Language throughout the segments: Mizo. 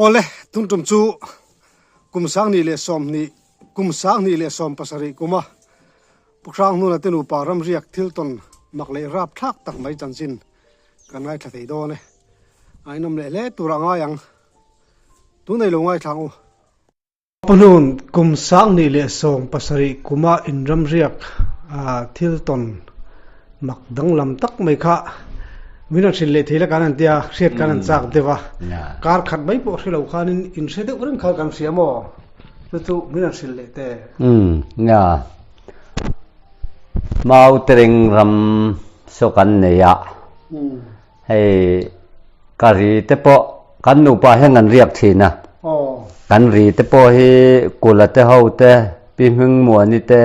Awle, tun tum chu kum sanghnih leh sawmhnih, kum sanghnih leh sawm pasarih kuma Pu Hranghnuna te nupa ramriak thil tawn mak leh rap thlak tak mai chanchin kan ngaithla thei dawn e. A inawm leh hle tur a ngai ang. Tunei lo ngaithla ang u. Pahnun kum sanghnih leh 70 kuma inramriak thil tawn mak danglam tak mai kha min rawn hrilh leh thei la kan han tia hriat kan han chak deuh a, kar khat mai pawh hre lo khanin inhre deuh reng kha kan hria maw? Chu chu min rawn hrilh leh teh. Umm nia, Mautereng ram saw kan nei a, Hei ka ri te pawh kan nupa hian kan riak thin a, kan ri te pawh hi Kula te ho te, Pi Hmingmuani te,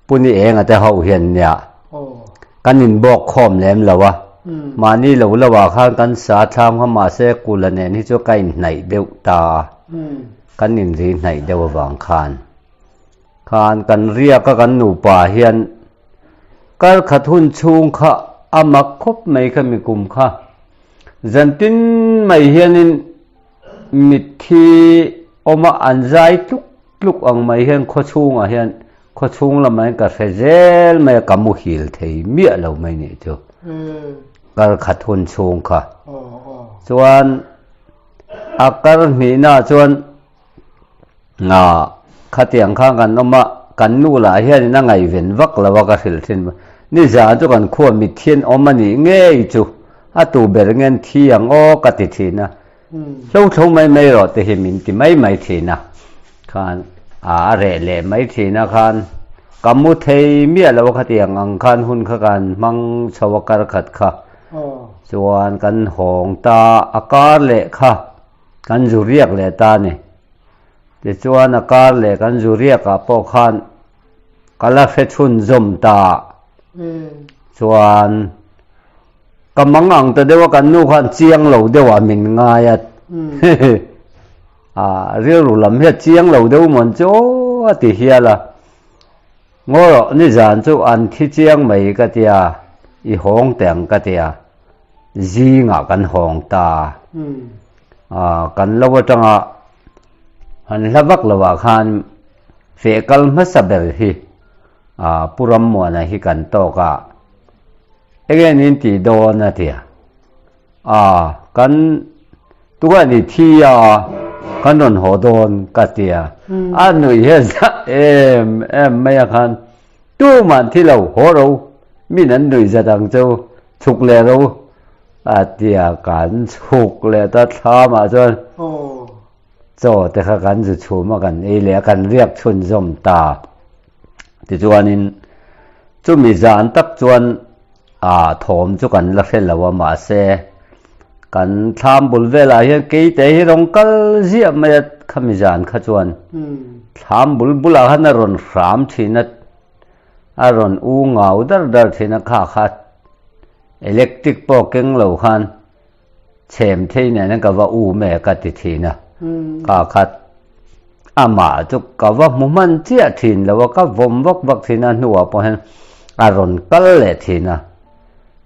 Pu Ni Enga te ho hian nia kan inbawk khawm lem lo a, mahni lo lo ah khan kan sa thlam kha mahse Kula nen hi chu ka inhnaih deuh ta a, kan inri hnaih deuh avang khan. Khan kan riak a kan nupa hian Kar khat hun chhung kha a mak khawp mai kha mi kum kha. Zantin mai hianin mitthi awma an zai tluk tluk ang mai hian khaw chhungah hian khaw chhung lamah hian ka hre zel mai a, ka muhil thei miah lo mai nih chu. Kar khat hun chhung kha. Chuan a kar hnihnaah chuan Nga, khatiang khan kan awm a, kan nu lah hianin a ngaihven vak lo a ka hrilh thin. Nizan chu kan khua mithian awm a nih ngei chu a tu ber ngen thi ang aw ka ti thin a. Hlo thlo mai mai rawh te hi min ti mai mai thin a. Khan a reh leh mai thin a khan ka mu thei miah lo a khatiang ang khan hun kha kan hmang chho a kar khat kha. Chuan kan hawng ta a kar leh kha. Kan zu riak leh ta a ni. Tichuan a kar leh kan zu riakah pawh khan ka la hre chhunzawm ta. Chuan ka mang ang ta deuh a, kan nu khan chiang lo deuhah min ngai a. A rilru lam hian chiang lo deuh mawn chu aw a ti hial a. Ngaw rawh nizan chu an thi chiang mai ka tia, i hawng teh ang ka tia. Zingah kan hawng ta a, kan lo atanga han hla vak lovah khan feh kal hmasa ber hi Pu Rammuana hi kan tawk a, enge nin tih dawn a tia, a kan tunah ni thi a kan rawn haw dawn ka tia, a nuih hian za em em mai a khan tuman thi lo haw ro min an nuih zat ang chu. Chhuk leh ro a tia kan chhuk leh ta thlam ah chuan chaw te kha kan zu chhum a kan ei leh a kan riak chhunzawm ta. Tichuanin chumi zan tak chuan ah thawm chu kan la hre lo a mahse kan thlam bul velah hian keite hi rawn kal ziah mai a khami zan kha chuan thlam bul bulah khan a rawn hram thin a. A rawn u ngau dar dar thin a, kha kha electric pawh keng lo khan chhem thei nen ka va u me ka ti thin a, kha kha amah chu ka va hmu hman chiah thin lo a, ka vawm vak vak thin a, hnuah pawh hian a rawn kal leh thin a,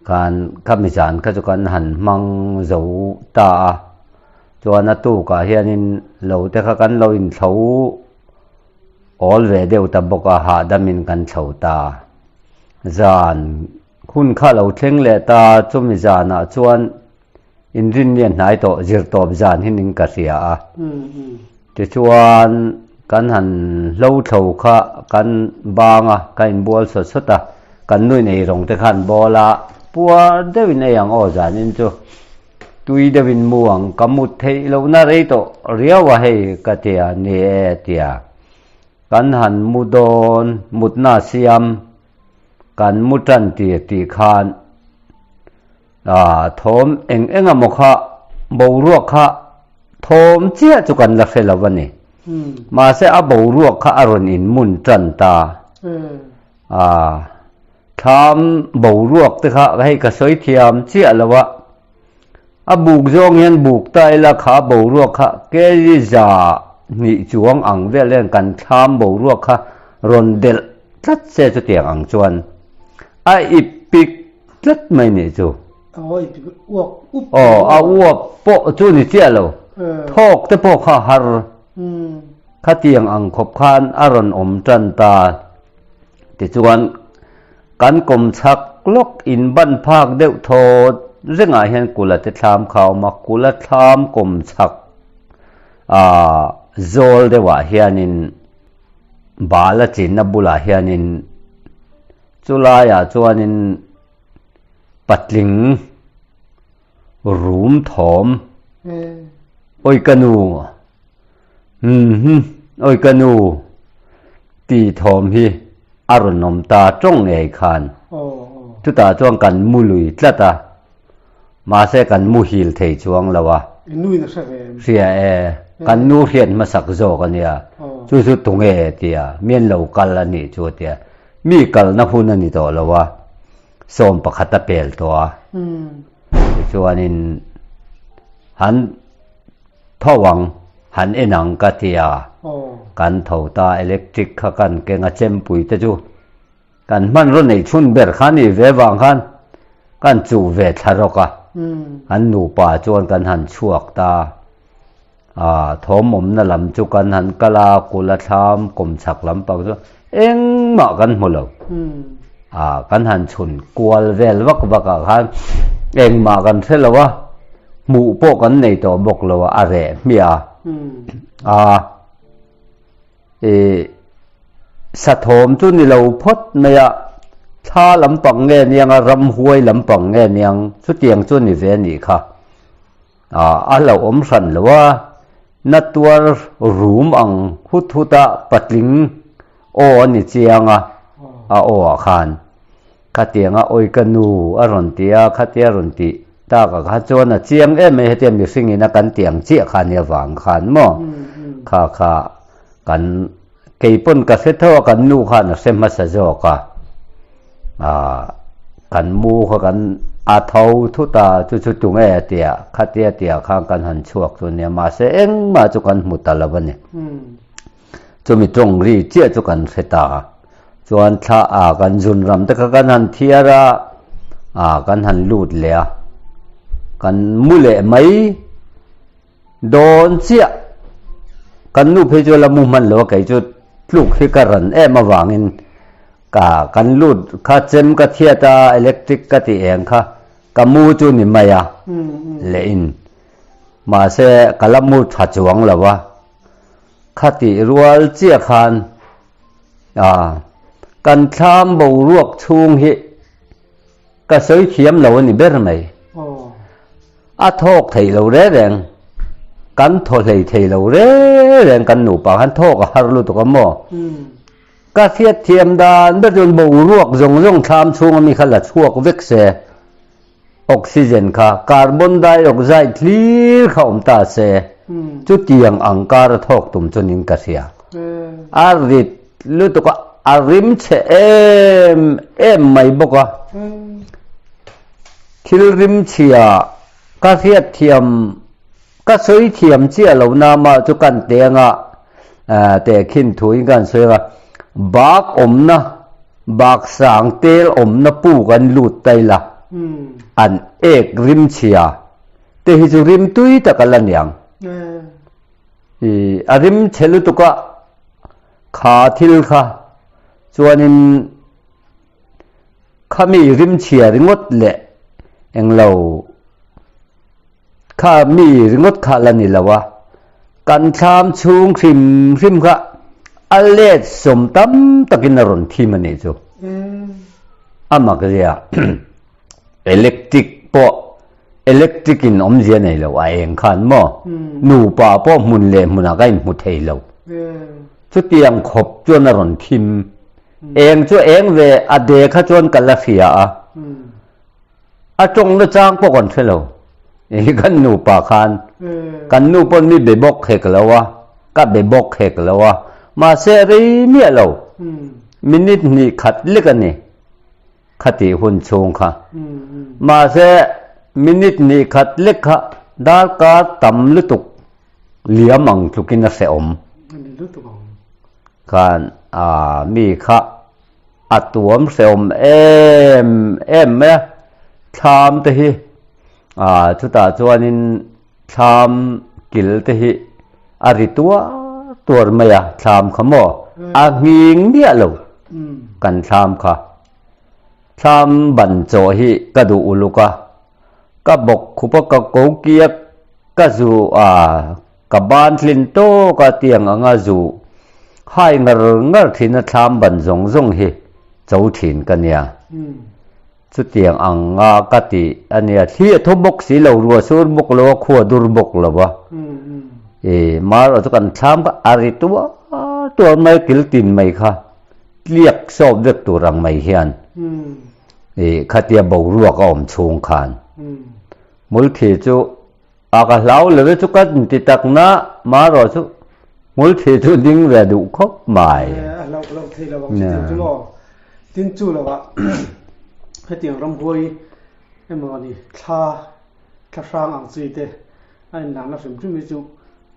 khan khami zan kha chu kan han hmang zo ta a, chuan a tukah hianin lo te kha kan lo inthlo. Awl ve deuh ta bawk a, hahdamin kan chho ta. Zan hun kha lo thleng leh ta, chumi zanah chuan inrinni a hnai tawh, zirtawp zan hi ning ka hria a. Tichuan kan han hlo thlo kha kan bang a, ka inbual sawt sawt a, kan nuin eirawng te khan bawl a, puar deuhin ei ang aw zanin chu. Tui deuhin mu ang, ka mut theih lohna rei tawh riau a hei ka ti a, ni e tia. Kan han mu dawn, mutna siam kan mu tan tir tih khan ah thawm eng eng emaw kha boruak kha thawm chiah chu kan la hre lo a ni. Mahse a boruak kha a rawn inmun tan ta. Ah thlam boruak te kha hei ka sawi thiam chiah lo a, a buk zawng hian buk ta ila kha boruak kha kg 200 chuang ang vel hian kan thlam boruak kha rawn delh tlat se chutiang ang chuan a ip pik tlat mai nih chu. Aw a uap pawh chu ni chiah lo. Thawk te pawh kha a har. Khatiang ang khawp khan a rawn awm tan ta. Tichuan, kan kawmchhak lawk in ban phak deuh thaw rengah hian kula te thlam kha a awm a, kula thlam kawmchhak ah zawl deuhah hianin bal a chinna bulah hianin chulaiah chuanin patling rum thawm awi ka nu Umm awi ka nu tih thawm hi a rawn awm ta tawng ngei khan. Chutah chuan kan mu lui tlat a, mahse kan muhil thei chuang lo a. Hria e, kan nu hriat hmasak zawk a nia, chu chu tunge tia, mi an lo kal a nih chu tia, mi kalna hun a ni tawh lo a, 11 a pel tawh a. Tichuanin han. Tho ang, han en ang ka ti a. Kan tho ta, electric kha kan keng a chempui te chu kan hmanraw nei chhun ber kha ni ve vang khan kan chuh ve thla rawk a. Kan nupa chuan kan han chhuak ta. Aa, thawm awmna lam chu kan han kal a, kula thlam kawmchhak lampang chu engmah kan hmu lo. Aa, kan han chhun kual vel vak vak ah khan engmah kan hre lo a. Hmuh pawh kan nei tawh bawk lo a, a reh hmiah a. A, ih, sathawm chu ni lo phawt mai a, thla lampang nge niang a, ramhuai lampang nge niang, chutiang chu ni ve a nih kha. A, a lo awm hran lo a, na tuar rum ang hut hut a, patling aw a ni chiang a, a aw ah khan. Khatianga awi ka nu a rawn ti a, khatia rawn tih takah kha chuan a chiang em mai hetia mihringin a kan tih ang chiah kha nia vang khan maw kha kha kan kei pawn ka hre tho a kan nu khan a hre hmasa zawk a ah kan mu kha kan a tho thut a chu chu tunge a tia khatia tia khan kan han chhuak chu nia mahse engmah chu kan hmu ta lo a ni. Chumi tawng ri chiah chu kan hre ta. Chuan thla ah kan zun ram te kha kan han thiar a, ah kan han lut leh a, kan mu leh mai dawn chiah. Kan nu phei chu la mu hman lo a, kei chu tluk hi ka ran em avangin ka kan lut kha chem ka thiat a, electric ka tih eng kha ka mu chu ni mai a leh in. Mahse ka la mu tha chuang lo a. Khatih rual chiah khan a kan thlam boruak chhung hi ka sawi thiam lo a ni ber mai. A thawk thei lo reng reng, kan thaw hlei thei lo reng reng kan nupa khan thawk a har lutuk a maw? Ka hriat thiam dan ber chuan boruak zawng zawng thlam chhung ami kha la chhuak vek se. Oxygen kha carbon dioxide hlir kha awm ta se, chutiang ang kar a thawk tum chuanin ka hria. A rit lutuk a, a rim chhe em em mai bawk a. Thil rim chhia ka hriat thiam, ka sawi thiam chiah lo na mah chu kan teng a, tehkhin thuin kan sawi ang a, bak awmna Bak sang tel awmna puk an lut ta ila, an ek rim chhia te hi chu rim tui tak a la niang. I a rim chhe lutuk a, kha thil kha chuanin khami rim chhia ringawt leh englo Kha mi ringawt kha la ni lo a, kan thlam chhung hrim hrim kha a let sawm tam takin a rawn thim a nih chu. A mak zia electric pawh electric in awmzia nei lo a eng khan maw nupa pawh hmun leh hmunah ka inhmu thei lo. Chutiang khawp chuan a rawn thim. Eng chu eng ve a de kha chuan ka la hria a. A tawng na chang pawh kan hre lo. I kan nupa khan kan nu pawn mi be bawk hek lo a, ka be bawk hek lo a, mahse a rei miah lo. Minute hnih khat lek a ni khatih hun chhung kha. Mahse minute hnih khat lek kha darkar tam lutuk liam ang tlukin a hrehawm. Khan a mi kha A tuam hrehawm em em mai a, thlam te hi ah chutah chuanin thlam. kil te hi a ri tuar tuar mai a, thlam kha maw a nghing miah lo kan thlam kha. Thlam ban chaw hi ka duh uluk a, ka bawk khup a ka ko kiak ka zu a ka ban tlin tawk a tiang anga zu hai ngar ngar thin a thlam ban zawng zawng hi cho thin ka nia. Chutiang ang nga ka ti a nia, thli a thaw bawk si lo, ruah sur bawk lo a, khua dur bawk lo a. I mar chu kan thlam kha a ri tuar tuar mai, kil tin mai kha tliak sawp vek tur ang mai hian i khatia boruak a awm chhung khan hmulthi chu a ka hlau lo e chu ka inti tak na, marawh chu hmulthi chu ding ve duh khawp mai. A hlauh loh theih lo ang chutiang chu maw? Tin chu lovah hetiang ramhuai emaw ni thla thla hrang ang chi te a inlakna hrim hrim hi chu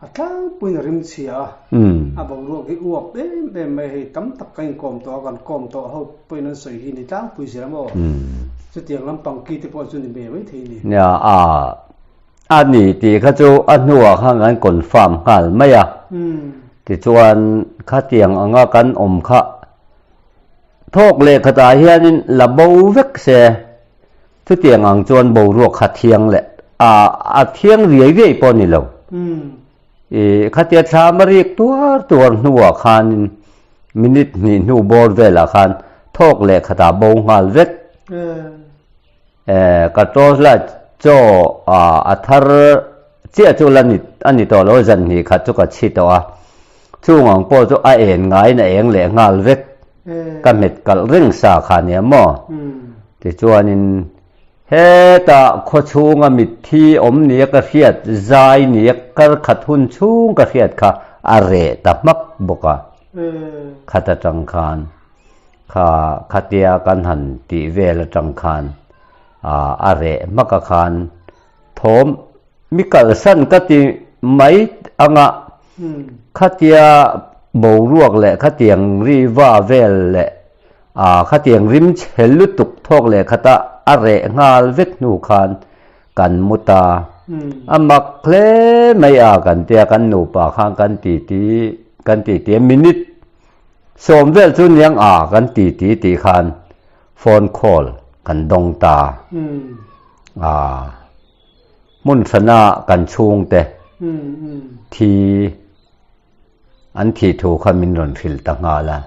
a tlangpuiin a rim chhia a, a boruak hi uap em em mai hei tam tak ka inkawm tawh a, kan kawm tawh ho pawhin an sawi hi ni tlangpui zel a maw? Chutiang lampang ki te pawh chu ni ve mai thei a ni. Nia a a ni tih kha chu a hnuah khan kan confirm nghal mai a, tichuan khatiang anga kan awm kha Thawk leh khatah hianin la bo vek se, chutiang ang chuan boruak kha thiang leh a a thiang riai riai pawh a ni lo. I khatia thlam a rik tuar tuar hnuah khanin minute hnih hnu bawr velah khan thawk leh khatah bo nghal vek. Ka torch light chaw a thar chiah chu la ni a ni tawh lo, zan hnih khat chu ka chhi tawh a, chung ang pawh chu a en ngaiin a eng leh nghal vek, ka hmet kalh reng sa kha nia maw? Tichuanin hetah khaw chhunga mitthi awm nia ka hriat, zai nia kar khat hun chhung ka hriat kha a reh ta hmak bawk a, khat atang khan. Kha khatia kan han tih vel atang khan a reh hmak a khan thawm mi kalsan ka ti mai anga khatia boruak leh khatiang ri va vel leh khatiang rim chhe lutuk thawk leh khata a reh nghal vek hnu khan kan mu ta. A mak hle mai a kan tia kan nupa khan kan ti ti kan ti ti a minute Sawm vel chu niang a kan ti ti tih khan phone call kan dawng ta a, hmun hrana kan chhungte thi an thih thu kha min rawn hrilh ta nghal a.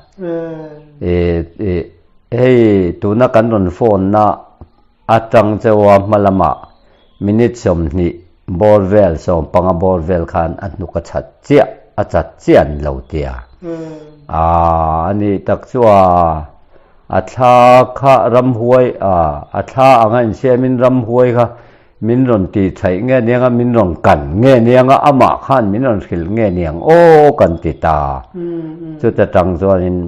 Hei tuna kan rawn phone na atang chauha hma lamah minute 20 bawr vel 15 bawr vel khan a hnuk a chat chiah a chat chiah an lo tia. Aaa a nih tak chu a a thla kha ramhuai a a thla anga insiamin ramhuai kha min rawn tih thaih nge niang a min rawn kan nge niang a amah khan min rawn hrilh nge niang aw kan ti ta. Chuta tang chuanin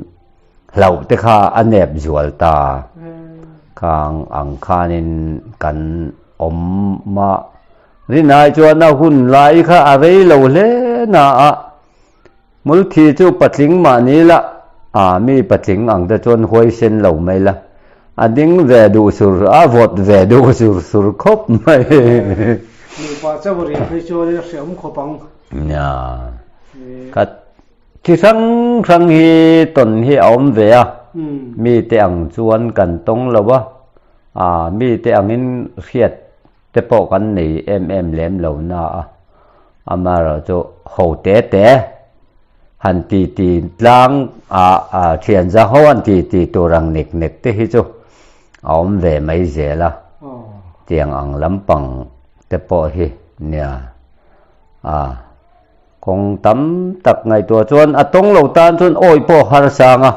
Hlauh te kha a nep zual ta. Khang ang khanin kan awm a. Rinai chuan a hun lai kha a rei lo hle na a. Hmulthi chu patling mah ni la, a mi patling ang te chuan huaisen lo mai la. A ding ve duh sur, a vawt ve duh sur sur khawp mai. Nupa chauh a riah phei chuanin a hreawm khawp ang. Nia. Ka Chi hrang hrang hi tawn hi a awm ve a, mite ang chuan kan tawng lo a, aa mite angin hriat te pawh kan nei em em lem lo na a, amaherawhchu ho te te han ti ti tlang a thian za ho han ti ti tur ang nek nek te hi chu a awm ve mai zel a, tiang ang lampang te pawh hi nia a. Kawng tam tak ngaihtuah chuan a tawng lo tan chuan awi pawh har sang a,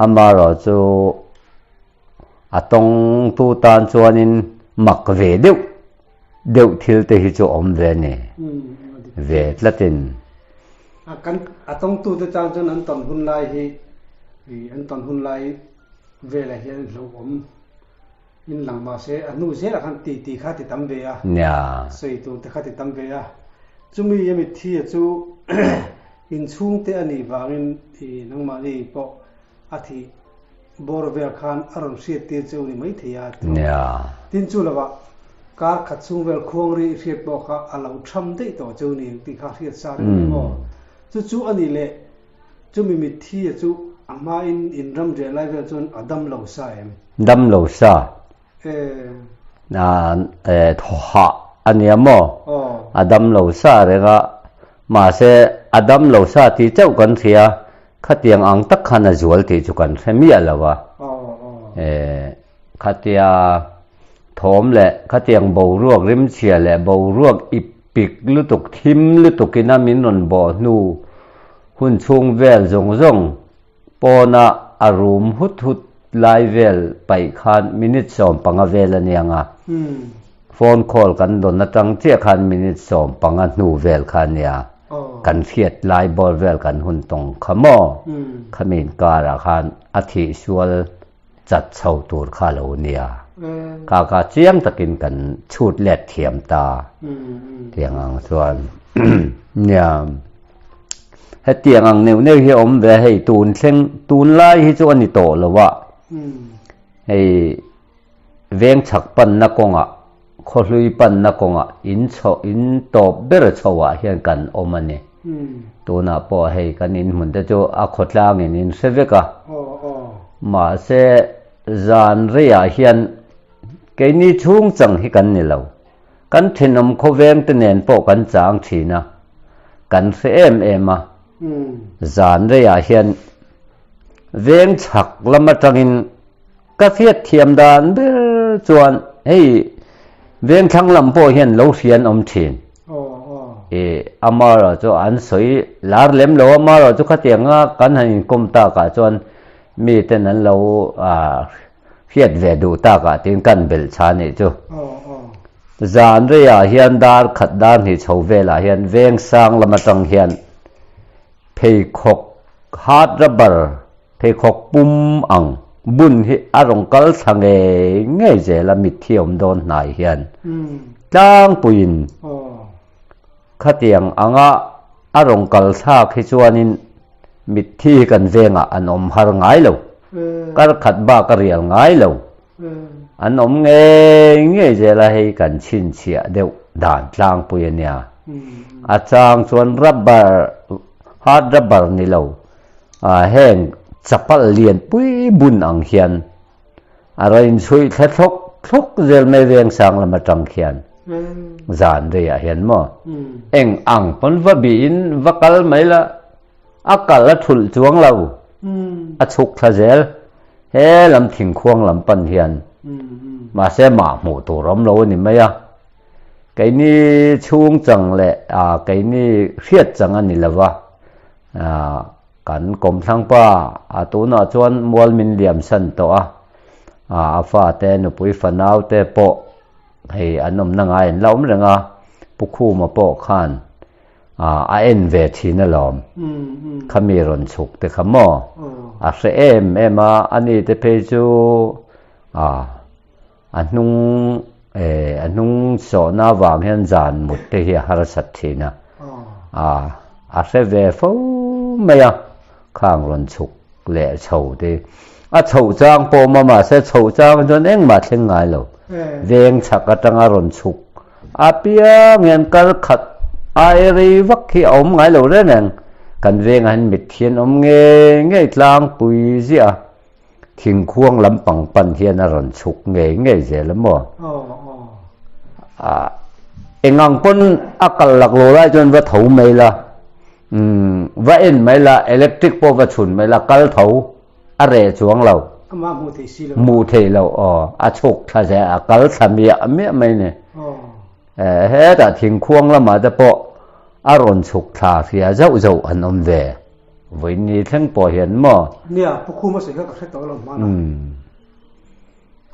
amaherawhchu a tawngtu tan chuanin mak ve deuh deuh thil te hi chu awm ve a ni ve tlatin. A kan a tawngtute tan chuan an tawn hun lai hi an tawn hun lai velah hian hlauhawm In lang mahse a hnu zelah khan ti ti kha ti tam ve a, sawi tur te kha ti tam ve a. Chumi a mitthi a chu inchhungte a nih vangin i nangmahni pawh a thih bawr vel khan a rawn hriat tir che u ni maithei a. Tin chu lovah. Kar khat chhung vel khuang ri i hriat pawh kha a lo tham daih tawh cheu ni tih kha hriat sa reng reng aw. Chu chu a nih leh chumi mitthi a chu a hmain in ram riah lai vel chuan a dam lo sa em? Dam lo sa. E. Thaw hah a nia maw? A dam lo sa reng a, mahse a dam lo sa tih chauh kan hria, khatiang ang tak khan a zual tih chu kan hre miah lo a. E. Khatia thawm leh khatiang boruak rimchhia leh boruak ip pik lutuk thim lutukin a min rawn bawh hnu hun chhung vel zawng zawng pawna a rum hut hut lai vel paih khan minute 15 vel a niang a, phone call kan dawn atang chiah khan minute 15 hnu vel kha a nia, kan hriat lai bawr vel kan hun tawng kha maw? Khami inkarah khan a thih sual chat chho tur kha lo nia. Ka ka chiang takin kan chhut let thiam ta tiang ang chuan nia hetiang ang neuh neuh hi awm ve hei tun thleng tunlai hi chu a ni tawh lo a hei veng chhak panna kawngah khawhlui panna kawngah in chho in tawp ber chho ah hian kan awm a ni. Tunah pawh hei kan inhmun te chu a khawtlangin in hre vek a, mahse zan reiah hian keini chhung chang hi kan ni lo. Kan thenawm khawveng te nen pawh kan chang thin a, kan hre em em a. Zan reiah hian veng chhak lam atangin ka hriat thiam dan ber chuan hei vengthlang lam pawh hian lo hrian awm thin. I amarawh chu an sawi lar lem lo a, amarawh chu khatianga kan han inkawm takah chuan miten an lo hriat ve duh takah tiin kan belh chha nih chu. Zan reiah hian dar khat dar hnih chho velah hian veng sang lam atang hian pheikhawk hard rubber Pheikhawk pum ang bun hi a rawn kal thla ngei ngei zel a mitthi awm dawn hnai hian tlangpuiin khatiang anga a rawn kal thlak hi chuanin mitthi hi kan vengah an awm har ngai lo, kar khat bak a rial ngai lo, an awm ngei ngei zel a hei kan chhinchhiah deuh dan tlangpui a nia. A chang chuan rubber, hard rubber ni lo. Heng chapal lian pui bun ang hian a rawn inchhuih thla thlawk thlawk zel mai veng sang lam atang khian zan reiah hian maw eng ang pawn va bihin va kal mai la a kal a thulh chuang lo a chhuk thla zel he lam thingkhuang lam pan hian mahse mah hmuh tur awm lo a ni mai a keini chhung chang leh keini hriat chang a ni lova. Kan kawmthlang pa a tunah chuan mual min liam san tawh a, a fate nupui fanau te pawh hei an awmna ngai an la awm reng a, Pu Khuma pawh khan a en ve thin alawm, khami rawn chhuk te kha maw a hre em em a, ani te phei chu a hnung a hnung sawhna avang hian zan mut te hi a harsat thin a, a a hre ve fo mai a, khang rawn chhuk leh chho te a chhoh chang pawh awm a mahse chhoh chang chuan engmah thleng ngai lo, veng chhak atanga rawn chhuk apiang hian kal khat ai rei vak hi a awm ngai lo reng reng, kan vengah hian mitthi an awm ngei ngei tlangpui ziah a. Thingkhuang lampang pan hian a rawn chhuk ngei ngei zel a maw? A engang pawn a kal lak lo lai chuan va tho mai la, umm va en mai la, electric pawh va chhun mai la, kal tho a reh chuang lo. Amah hmuh theih si lo. Hmuh theih loh aw, a chhuk thla zel, a kal thla miah miah mai ni. Hetah thingkhuang lamah te pawh a rawn chhuk thla hria zauh zauh an awm ve. Vawiin thleng pawh hian maw? Nia, Pu Khuma sawi kha ka hre tawh lo hman a.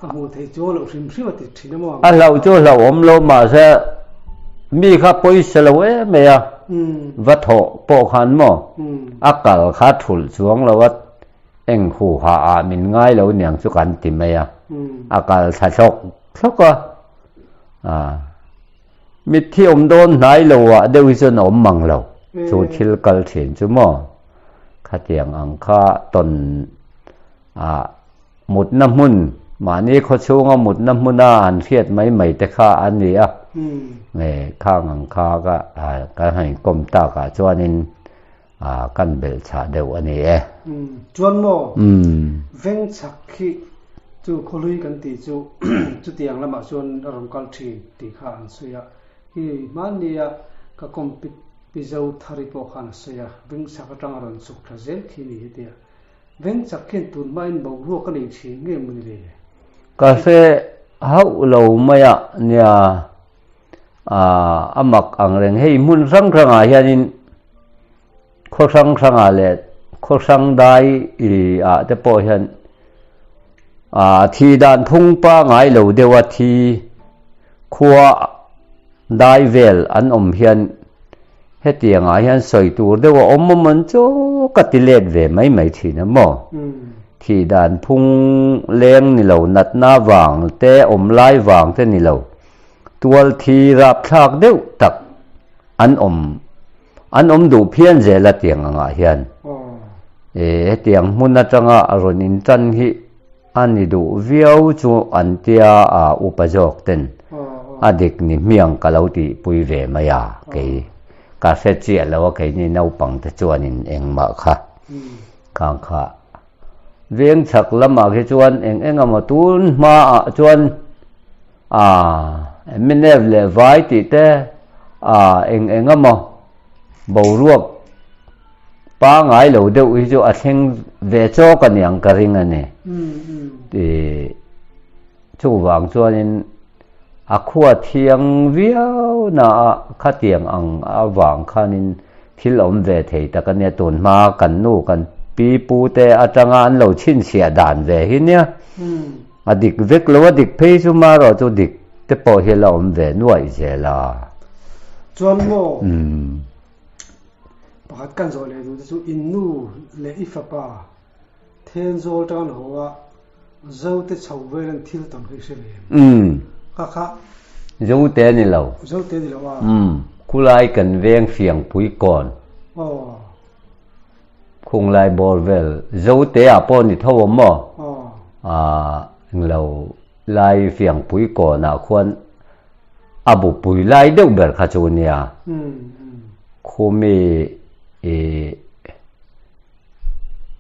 A hmuh theih chu a loh hrim hrim a ti thin a maw? A hlauh chu hlauhawm lo mahse mi kha pawisa lo em mai a, va thawh pawh khan maw a kal kha thulh chuang lo a, eng huha ah min ngai lo niang chu kan ti mai a, a kal thla thlawk thlawk a. Mitthi awm dawn hnai lo ah deuh hi chuan a awm mang lo. Chu thil kal thin chu maw? Khatiang ang kha tawn ah mutna hmun. Mahni khawchhunga mutna hmuna han hriat mai mai te kha a ni a. Khang ang kha ka kan han inkawm takah chuanin kan belh chhah deuh a ni e. Chuan maw? Veng chhak khi chu khawhlui kan tih chu chutiang lamah chuan a rawn kal thin tih kha an sawi a. Hi hmannia ka kawm Pi Zothari pawh khan a sawi a, veng chhak atanga rawn chhuk tha zel khi ni hetia. Veng chak khian tun hmain boruak a nei thin nge maw ni le? Ka hre hauh lo mai a, nia a mak ang reng. Hei hmun hrang hrangah hianin khaw hrang hrangah leh khaw hrang dai ah te pawh hian thi dan phung pangai lo deuha thi khua dai vel an awm hian Hetiangah hian sawi tur deuh a awm awm an chu ka ti let ve mai mai thin a maw? Thih dan phung leng ni lo, natna vang te, awm lai vang te ni lo, tual thi rapthlak deuh tak an awm an awm duh phian zel a tiang angah hian. E, hetiang hmun atanga a rawn intan hi A ni duh viau chu an tia a upa zawk ten a dik ni hmiang ka lo tihpui ve mai a, kei ka hre chiah lo a keini naupang te chuanin engmah kha khang kha veng chhak lamah khi chuan eng eng emaw tun hmaah chuan a mnf leh vai tih te a eng eng emaw boruak Pangai lo deuh hi chu a thleng ve chawk a niang ka ring a ni. Tih chuvang chuanin a khua thiang viau na a khatiang ang avang khanin thil awm ve thei tak a nia. Tun hma kan nu kan pi pu te atanga an lo chhinchhiah dan ve hi nia. A dik vek lo a dik phei chu marawh chu dik te pawh hi a la awm ve nuaih zel a. Chuan maw? Pakhat kan zawh leh duh te chu in nu leh i fapa Thenzawl tan haw a Zote chho vel an thil tam hi hre ve em? Umm. Kha kha. Zote ni lo. Zote ni lo a. Umm. Khulai kan veng Fiangpui kawn. Aw. Khunglai bawr vel Zote ah pawh ni tho awm maw? Aw. Ah englo lai Fiangpui kawn ah khuan A bupui lai deuh ber kha chu nia. Khumi i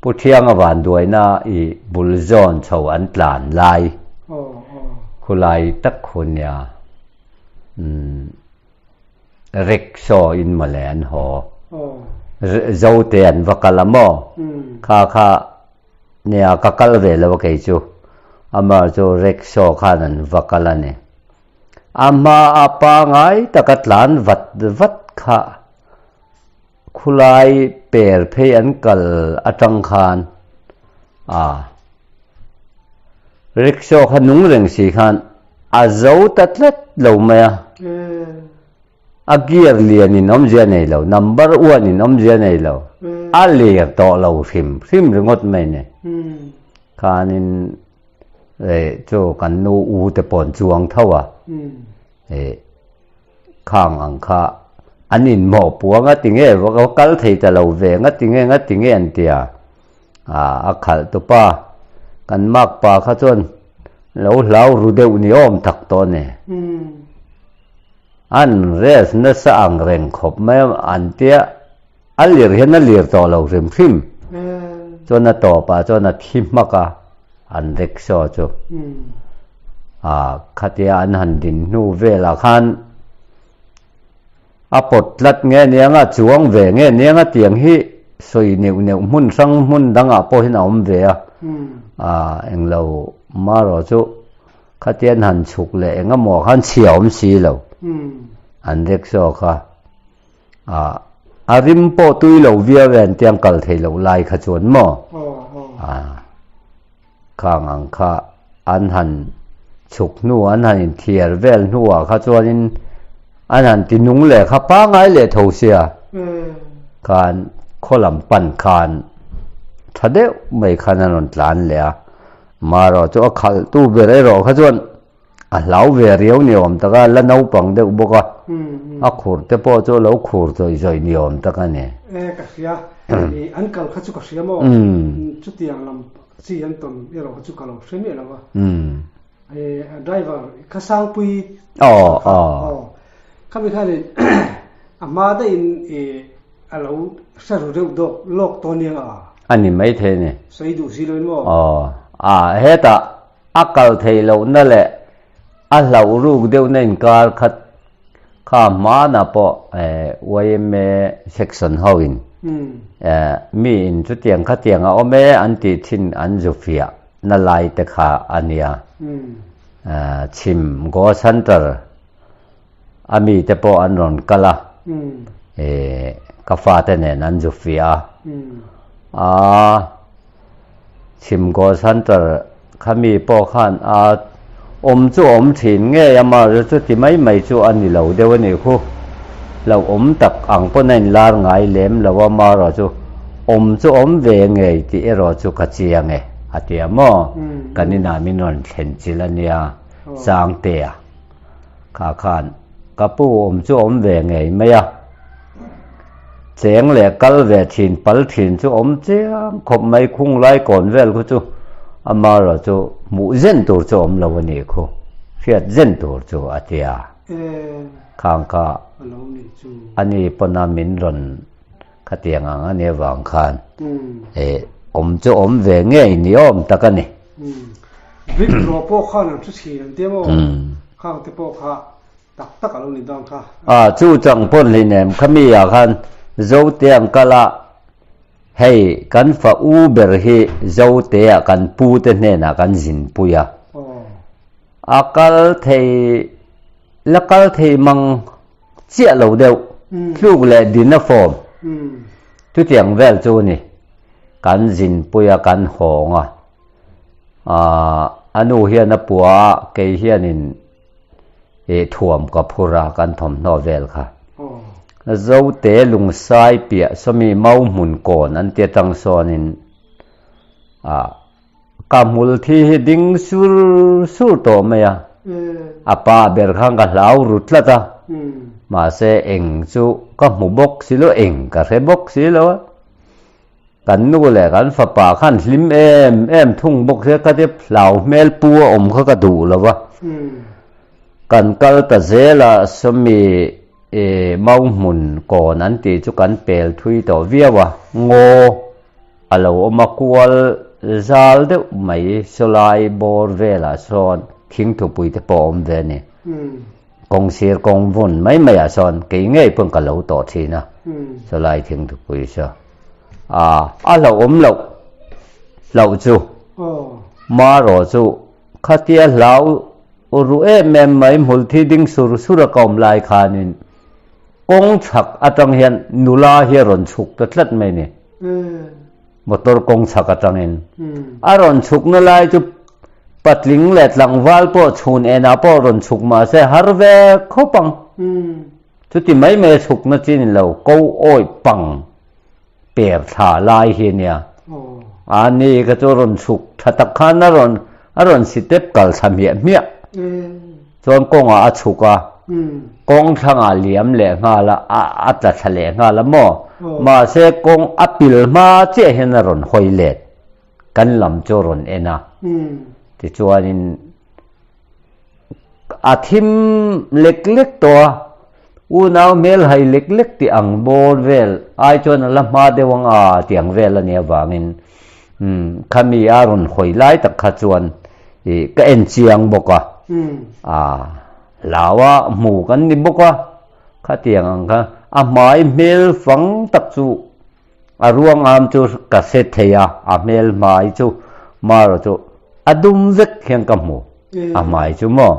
Pu Thianga vanduaina i bul zawn chho an tlan lai khulai tak khu nia. Rickshaw in mawle an haw. Zote an va kal a maw? Kha kha nia ka kal ve lo a kei chu. Amah chu rickshaw khan an va kal a ni. A hma a pangai taka tlan vat vat kha khulai per phei an kal atang khan a rickshaw kha nung reng si khan a zo ta tlat lo mai a. A gear lian in awmzia nei lo, number one in awmzia nei lo, a lir tawh lo hrim hrim ringawt mai ni. Khanin eh chu kan nu u te pawh an chuang tho a, eh khang ang kha an inhmawh puang a tinge va kal thei ta lo ve nga tinge nga tinge an ti a, ah a khalh tupa kan mak pa kha chuan lo hlau ru deuh ni awm tak tawh a ni. An rest nasa ang reng khawp mai a an tia a lir hian a lir tawh lo hrim hrim. Chuan a tawpah chuan a thi hmak a, an rickshaw chu. Ah khatia an han din hnu velah khan a pawt tlat nge niang a, chuang ve nge niang a tiang hi sawi neuh neuh hmun hrang hmun dangah pawh hian a awm ve a. Ah englo marawh chu Khatian han chhuk leh eng emaw khan chhia awm si lo. An rickshaw kha ah a rim pawh tui lo viau e an tiang kal thei loh lai kha chuan maw ah khang ang kha an han chhuk hnu an han inthiar vel hnuah kha chuanin an han ti nung leh kha pangai leh tho sia khan khaw lam pan khan tha deuh mai khan an rawn tlan leh a. Marawh chu a khalhtu ber erawh kha chuan a hlau ve riau ni awm tak a, la naupang deuh bawk a, a khur te pawh chu a lo khur zawih zawih ni awm tak a ni. E ka hria, i an kal kha chu ka hria maw? Chutiang lam. chi an tawn erawh kha chu ka lo hre miah lo va. A driver kha Sangpui kha aw khami khanin a hma daihin a lo hre ru deuh dawk lawk tawh aniang a. A ni maithei a ni. Sawi duh si lo in maw? Aw a hetah a kal theih lohna leh a hlauh ruk deuhna inkar khat kha hmanah pawh yma section ho in mi in chutiang khatiang a awm e an tih thin an zu fiah na lai te kha a nia. Chhim Go Center a mi te pawh an rawn kal a, ka fate nen an zu fiah a. Chhim Go Center kha mi pawh khan a awm chu awm thin ngei a, mahse chuti mai mai chu a ni lo deuh a nih khu. Hlauhawm tak ang pawn a inlar ngai lem lo a, marawh chu awm chu awm ve ngei tih erawh chu ka chiang e, a ti a maw? Kan inah min rawn thlen chilh a nia, Sangtea kha khan ka pu awm chu awm ve ngei mai a, cheng leh kal ve thin pal thin chu awm chiang khawp mai, khung lai kawn vel khu chu amarawh chu hmuh zen tur chu awm lo a nih khu, hriat zen tur chu a ti a. Khang kha a ni pawna min rawn khatiang ang a nih avang khan eh awm chu awm ve ngei ni awm tak a ni. Brick rawh pawh khan an hre thin an tia maw? Khang te pawh kha tak tak a lo ni dawn kha. A chu chang pawn hlinem khami ah khan Zote ang kal a hei kan fa u ber hi Zote ah kan pu te hnenah kan zinpui a. A kal thei, la kal thei mang chiah lo deuh, tluk leh din a fawm. Chutiang vel chu ni, kan zinpui a, kan hawng a, aah a nu hian a pua a, kei hianin ih thuam ka phur a, kan thawmhnaw vel kha. Zote lungsai piah sawmi mau hmun kawn an ti atang sawnin aah Ka hmul thi hi ding sur sur tawh mai a, a pa ber khan ka hlau ru tlat a, mahse eng chu ka hmu bawk si lo, eng ka hre bawk si lo a, kan nu leh kan fapa khan hlim em em thung bawk sia, ka ti hlau hmel pu a awm kha ka duh lo va, kan kal ta zel a, sawmi mau hmun kawn an tih chu kan pel thui tawh viau a, ngaw. A lo awm a, kual zal deuh mai sawlai bawr velah sawn thingthupui te pawh a awm ve a ni. Kawng sir kawng vun mai maiah sawn kei ngei pawn ka lo tawh thin a, sawlai thingthupui saw. A, a hlauhawm loh hlauh chu marawh chu khatia hlau ru em em mai hmulthi ding sur sur a ka awm lai khanin kawng chhak atang hian nula hi a rawn chhuk ta tlat mai ni. Motor kawng chhak atangin a rawn chhukna lai chu patling leh tlangval pawh chhun enah pawh rawn chhuk mah se har ve khawp ang. Chuti mai mai a chhukna chi ni lo, ko awih pang per thla lai hi a nia. A ni kha chu rawn chhuk tha tak khan a rawn a rawn sitep kal thla hmiah hmiah. Chuan kawngah a chhuk a, kawng thlangah liam leh nghal a, a tla thla leh nghal a maw? Mahse kawng a pil hma chiah hian a rawn hawi let, kan lam chu a rawn en a. Tichuanin a thim lek lek tawh a, unau hmel hai lek lek tih ang bawr vel ai chuan a la hma deuh ang a tih ang vel a nih avangin khami a rawn hawi lai tak kha chuan Ih ka en chiang bawk a, ah hlau a hmu kan ni bawk a, khatiang ang kha a hmai hmel fang tak chu a ruang am chu ka hre thei a, a hmel hmai chu marawh chu a dum vek hian ka hmu, a hmai chu maw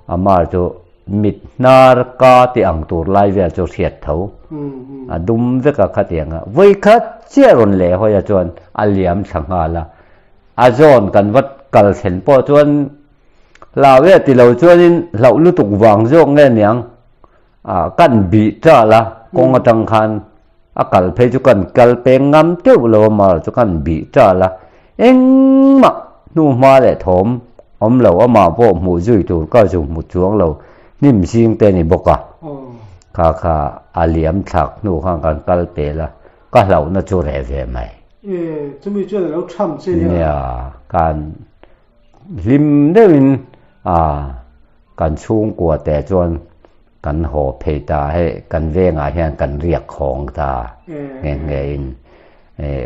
a mar chu mit hnar ka tih ang tur lai vel chu hriat tho, a dum vek a khatiang a, vawikhat chiah rawn leh hawi a chuan a liam thla nghal a. A zawn kan va kal thlen pawh chuan hlau e ti lo chuanin hlauh lutuk vang zawk nge niang ah kan bih tal a, kawng atang khan a kal phei chu kan kal peng ngam teuh lo a mar chu kan bih tal a, engmah hnuhma leh thawm awm lo amah pawh hmuh zui tur ka zu hmu chuang lo hnim zing te a ni bawk a, kha kha a liam thlak hnu khan kan kal pel a, ka hlauhna chu reh ve mai. Chumi chuan a lo tham che nia. Nia, kan hlim deuhin kan chhungkua te chuan kan haw phei ta hei kan vengah hian kan riak khawng ta nghe nghe in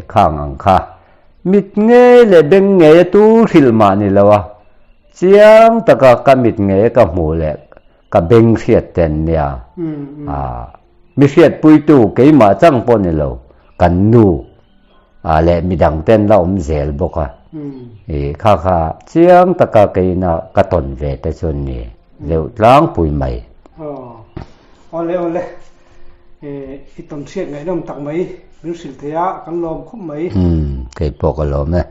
khang ang kha mit ngei leh beng ngei a tu hrilh mah ni lo a chiang taka ka mit ngei ka hmuh leh ka beng hriat ten nia mi hriatpuitu keimah chang pawh ni lo kan nu ah leh midang ten la awm zel bawk a ih kha kha chiang taka keina ka tawn ve te chu ni deuh tlangpui mai. Aw awle awle eh i tawn hriat ngaihnawm tak mai min hrilh thei a kan lawm khawp mai. Umm keipawh ka lawm e.